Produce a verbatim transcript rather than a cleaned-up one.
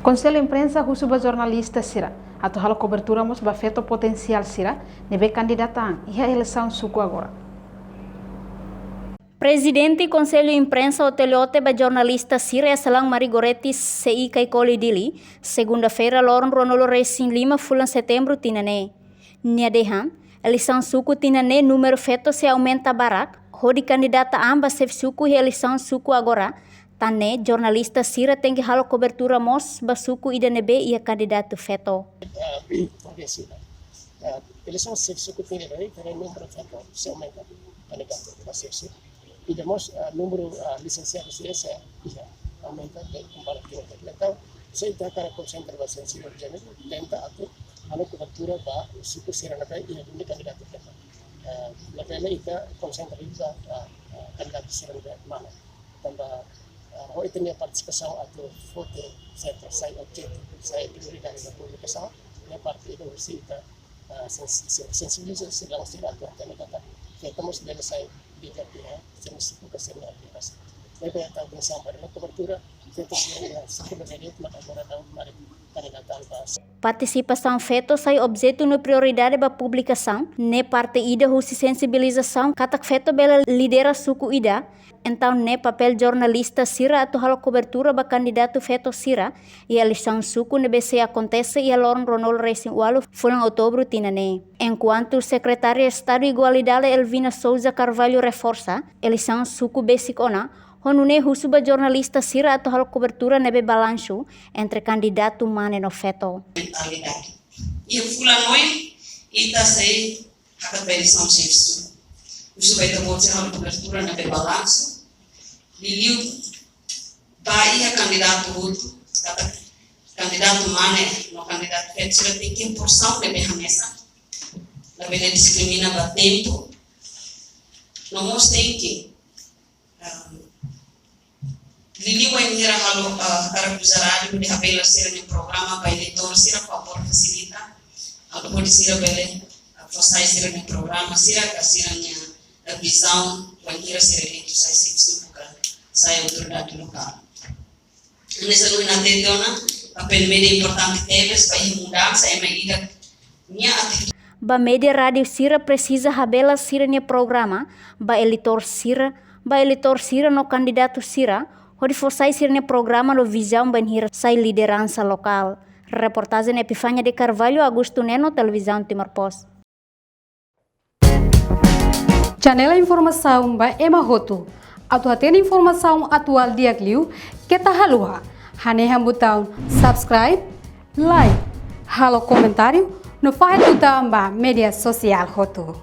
Konsellu Imprensa husu ba jornalista sira atu halo kobertura mós ba feto potensiál sira ne'ebé kandidata an iha eleisaun suku agora. Prezidente Konsellu Imprensa Otélio Ote ba jornalista sira iha salaun Mari Goretti C I Caicoli Dili, segunda-feira loron ruanulu resin lima fulan setembru tinan ne'e. Nia dehan, eleisaun suku tinan ne'e númeru feto sei aumenta barak, hodi kandidata an ba xefe suku iha eleisaun suku agora, tan ne'e jornalista sira tenke halo kobertura mós ba suku ida ne'ebé iha kandidatu feto. Ah, oke, sira. Ah, eleisaun xefe suku tinan ne'e, karena númeru feto sei aumenta, kandidatu ba xefe suku. Ida mós, ah, númeru, ah, lisensiadu sira sei, iha, aumenta de kompara tinan anteriór. Entaun, se ita hakarak konsentra ba sensibilizamentu, tenta atu halo kobertura ba suku sira ne'ebé iha duni kandidatu feto. Ah, labele ita konsentra ba, ah, ah, kandidatu sira ne'ebé mane. Tanba, ah, ho ita-nia partisipasaun atu foti feto sai objetivu, sai prioridade ba publikasaun, ne'e parte ida husi ita, ah, sens-, sen-, sensibiliza sira, sira atu hatene katak feto mós bele sai liga iha sira-nia suku ka sira-nia atividade. Ne'ebé ita atensaun ba kobertura feto sira iha suku ne'ebé de'it maka agora daudaun mari kandidata an ba. Partisipasaun feto sai objetu no prioridade ba publikasaun, ne'e parte ida husi sensibilizasaun katak feto bele lidera suku ida. Entaun ne'e papél jornalista sira atu halo kobertura ba kandidatu feto sira iha eleisaun suku ne'ebé sei akontese iha loron ruanulu resin ualu fulan Outubru tinan ne'e. Enkuantu Sekretária Estadu Igualdade Elvina Sousa Carvalho reforsa, eleisaun suku besik ona, ho nune'e husu ba jornalista sira atu halo kobertura ne'ebé balansu entre kandidatu mane no feto. Mentalidade. Iha fulan oin, ita sei hakat ba eleisaun xefe suku. Husu ba ita-boot sira halo kobertura ne'ebé balansu. Liuliu ba iha kandidatu hotu, katak kandidatu mane no kandidatu feto sira tenke porsaun ne'ebé hanesan. Labele diskrimina ba tempu. No mós tenke, ah, liuliu bainhira halo, ah, hakarak uza rádiu hodi habelar sira-nia programa ba eleitór sira, favór fasilita. Halo hodi sira bele, ah, fó sai sira-nia programa, sira ka sira-nia, ah, vizaun, bainhira sira eleitu sai xefe suku ka sai autoridade lokál. Hanesan ohin hatete ona, papél média importante tebes ba iha mudansa ema ida nia atitudi. Ba média rádiu sira presiza habelar sira-nia programa ba eleitór sira, ba eleitór sira no kandidatu sira, hodi fó sai sira-nia programa no vizaun bainhira sai lideransa lokál. Reportajen Epifania de Carvalho, Augusto Neno, Televizaun Timor Post. Janela informasaun ba ema hotu. Atu hatene informasaun atuál di'ak liu, keta haluha hanehan butaun subscribe, like, halo komentáriu, no fahe tutan ba média sosiál hotu.